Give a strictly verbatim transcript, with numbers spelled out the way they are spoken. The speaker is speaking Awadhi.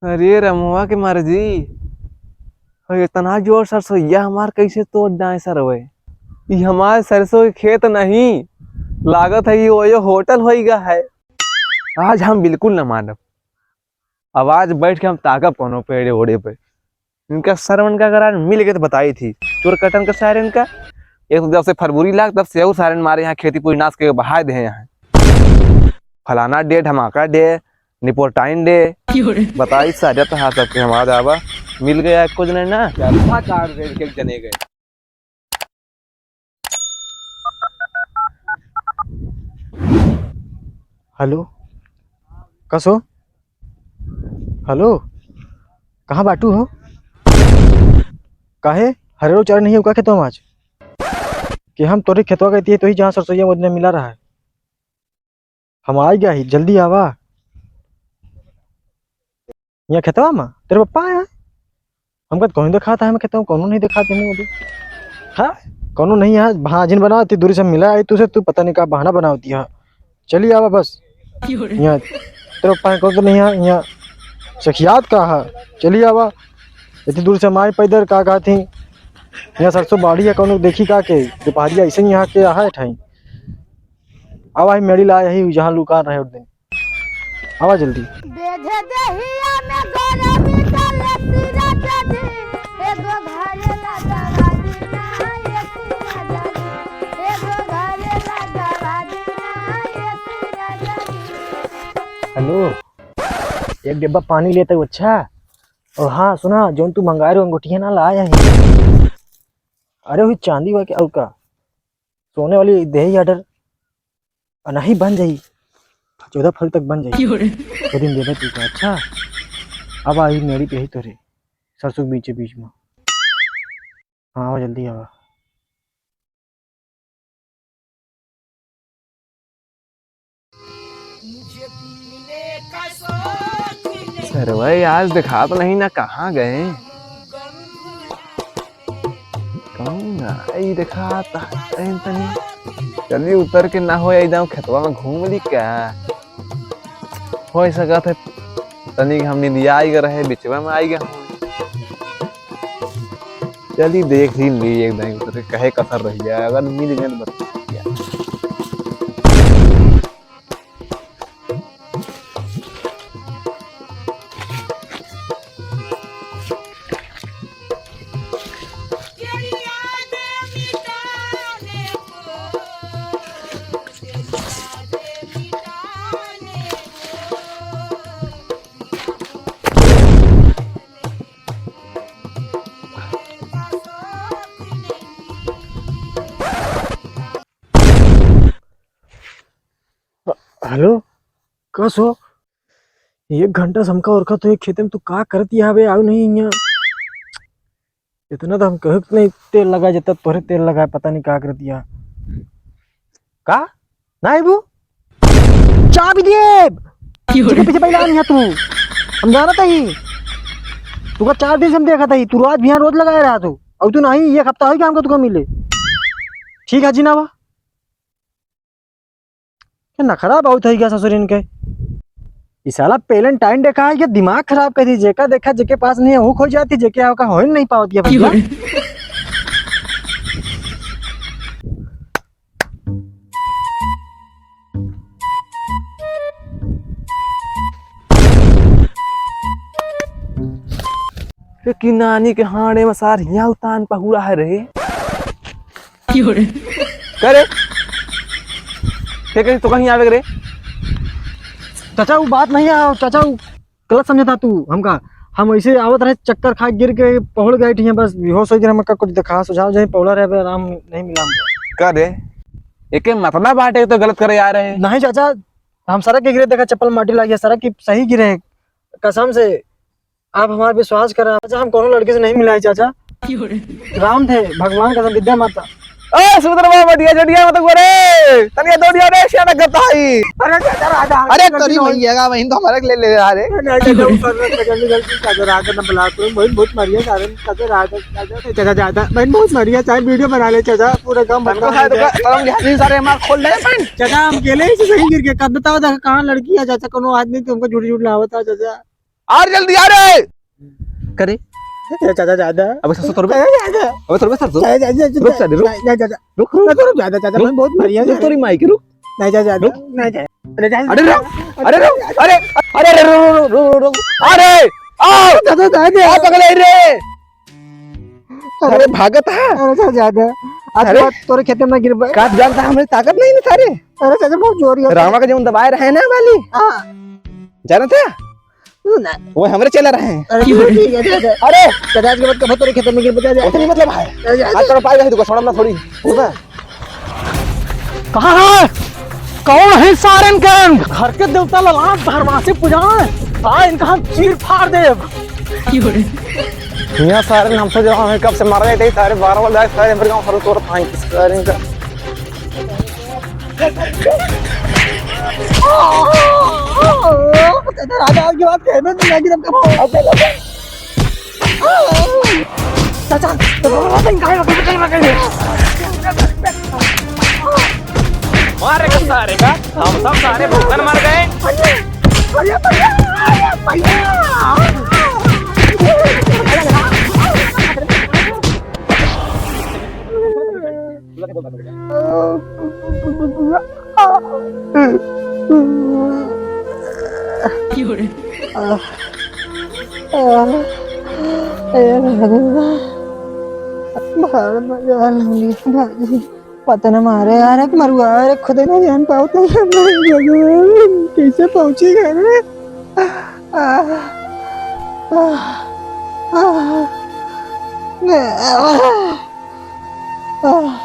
अरे रमुआ के मर्जी, अरे इतना जोर सरसोइया हमार कैसे तोड़ डाए सरवे? ई हमार सरसों के खेत नहीं, लागत है ये ओयो होटल होइगा है। आज हम बिल्कुल न मानब। अब आज बैठ के हम ताकब कोनो पेड़े ओड़े पे। इनका सरवन का अगर आज मिल गए तो बताई थी, चोर कटन का सारे इनका। एक तो जब से फरबुरी लाग तब से और सारे मारे यहाँ खेती पूरी नाश के बहाए दे यहाँ। फलाना डे, धमाका डे, निपोटाइन डे। बताई सारे तो हाथ सबके हमारा जावा। मिल गया कुछ नहीं ना। क्या था कार रेड के जने गए। हेलो, कसो? हेलो, कहाँ बाटू हो? काहे? हरेरो चारे नहीं है, का खेतवा में आज? कि हम तोरे खेतवा गए थे, तो ही जहाँ सरसोईया वो दिन मिला रहा है। हम आई गया ही, जल्दी आवा। यहाँ खेतवा में तेरे पप्पा आया है। हमका तो कौन दिखाता है, मैं कहता हूँ, कौनो नहीं दिखाते मुँह अभी। हाँ, कौनो नहीं है, बहाना जिन बनाती, दूरी से मिला आई तुझे, तू पता नहीं का बहाना बनावती है। चली आवा बस। क्यों रे? यहाँ तेरे पाए कौन तो नहीं है, यहाँ सखियात का है। चली आवा, इतनी दूर से माई पैदल का कहती, यहाँ सरसों बाड़ी है, कौनो देखी का के, दोपहरिया ऐसे ही यहाँ के है ठाई। आवा ही मेरी ला यही जहाँ लुका रहे उस दिन। आवा जल्दी। बेधे देहिया में गरमी डाले सिरा जदी, एगो घरे लगावा दीना, ए सिरा जदी, एगो घरे लगावा दीना, ए सिरा जदी। हेलो, एक डिब्बा पानी लेते हो, अच्छा? और हाँ, सुना, जोन तू मंगाए रहो अंगूठिया ना लाया है। अरे वही चांदी हुआ क्या, और का? सोने वाली देही ऑर्डर। आ, नहीं, बन जाई, चौदह फरवरी तक बन जाई। क्यों रे? दो दिन देवे तू का, अच्छा? अब आई मेरी पे ही तो रे, सरसों के बीचे बीच में। हाँ, आवा, जल्दी आवा। सरवा आज दिखात नहीं ना, कहाँ गए? कौन आई दिखात है तनी? चली उतर के ना हो, आई जाऊँ खेतवा में घूम ली क्या? हो सकत है तनी हम निंदिया आई गए रहे, बिचवा में आई गए हूँ। चली देख ही ली एक दाई उतर के, कहे कसर रह गया, अगर मिल गए तो बता दिया। हेलो, कस हो? एक घंटा से हमका ओरखत हो, खेते में तू का करत यहाँ बे? आउ नहीं यहाँ। इतना तो हम कहत नहीं, तेल लगा जता, तोरे तेल लगा, पता नहीं का करत यहाँ। का? ना आइबू? चाबी देब। क्यों रे? पीछे पहले आ नहीं तू। हम जानत ही। तुका चार दिन से हम देखत ही। तू रोज बिहान रोज लगाए रहा तू। अब तू नहीं, एक हफ्ता होई कि हमका तुका मिले। ठीक है जी ना बा। ये नखरा बहुत है क्या ससुरिन के? ई साला Valentine देखा है, ये दिमाग खराब कर दी। जेका देखा, जेके पास नहीं है, वो खो जाती, जेके आओ का हो ही नहीं पावत ये भैया। क्यों रे? ए, कि नानी के हाड़े में सार हिया उतान पहुड़ा है रे। क्यों रे? का रे? के कही तो कहीं आवे रे? चाचा, वो बात नहीं है, चाचा, वो गलत समझा था तू हमका। हम ऐसे आवत रहे, चक्कर खा गिर के पहुड़ गए ठीक है, बस बेहोश हो गए। हमका कुछ दिखा, सुझाव जाए, पौला रहे, अबे आराम नहीं मिला हमको। का रे? एके मतलब बाटे तो गलत करे आ रहे। नहीं चाचा, हम सड़क के गिरे, देखा चप्पल माटी लाग गया, सड़क की सही गिरे, कसम से। आप हमारा विश्वास करा। अच्छा, हम कोनो लड़के से नहीं मिला है चाचा। क्यों रे? राम थे, भगवान कसम, विद्या माता। ए, सुंदर बाबा, बढ़िया, बढ़िया, मत गोरे। तनिया दौड़िया रे, सियाना करता है। अरे, चाचा, राजा, अरे, गलती करी नहीं। भैया का, वहीं तो हमारे ले ले आ रहे। अरे, चाचा, वो कर रहे, चाचा, गलती, चाचा, राजा ना बुला, कोई बहुत, बहुत मारिया, सारे, चाचा, राजा, चाचा, चाचा, चाचा, बहन बहुत मारिया, चाहे वीडियो बना ले, चाचा, पूरा गांव हमको बदनाम शायद हो गया। तो करम लिहाजी सारे हमार खोल दे, बहन। चाचा, हम अकेले ही से सही गिर गए, कब बताओ, देखा, कहाँ लड़की है, चाचा, कोनो आदमी तुमको झूठ, झूठ लावता, चाचा। आ रे, जल्दी आ रे। करे? चाचा, चाचा। अबे सरसों तोड़बे? चाचा, चाचा। अबे तोड़बे सरसों? चाचा, चाचा, चाचा। रुक सारे, रुक। नहीं, नहीं, चाचा। रुक, रुक। मैं तो रुक जाता, चाचा, रुक। मैं बहुत बढ़िया रुक, है। तोरी माई के, रुक। नहीं, चाचा, चाचा। रुक। नहीं, चाचा। अरे, चाचा। अरे, रुक। अरे, रुक। अरे, अरे, अरे, रुक, रुक, रुक, रुक। अरे, आ। चाचा, चाचा। आ, पकड़ ले रे। अरे। अरे, भागत है। अरे, चाचा, चाचा। आज अरे। के बाद तोरे खेते में गिरबे। का जानता, हमरे ताकत नहीं ना सारे। अरे, चाचा, बहुत जोर है। रामा का जौन दबाए रहे ना वाली। हाँ। जानत है? ना। वो हमरे चेला रहे हैं। अरे, ठीक है, ठीक है। अरे! चाचा, आज के बाद कभो तोरे खेते में गिर बचा जाए। उतनी मतलब है। अरे, आज तेरा पाई रही, तू छोड़ा ना थोड़ी। होगा। कहाँ है? कौन है सारन के? घर के देवता ललाट भरवासी पुजाए। आ, इनका हम चीर फाड़ देब। यहाँ सारन हमसे जो हमें कब से मार रहे थे, सारे बारह बजे आए, सारे मेरे गाँव सारे तोड़ पाएंगे सारे इनका। राजा की बात कह दो, दुनिया की सबका भाव। चाचा, तो बोलो, तुम काहे वकील, काहे वकील? मारे का सारे का, हम सब सारे भूखन मर गए। अरे, अरे, भैया, अरे, भैया। पता न मारे यार, एक मरुआ, अरे खुद ना जान पाओ तो कैसे पहुंची घर में? आ, आ, आ, आ, आ,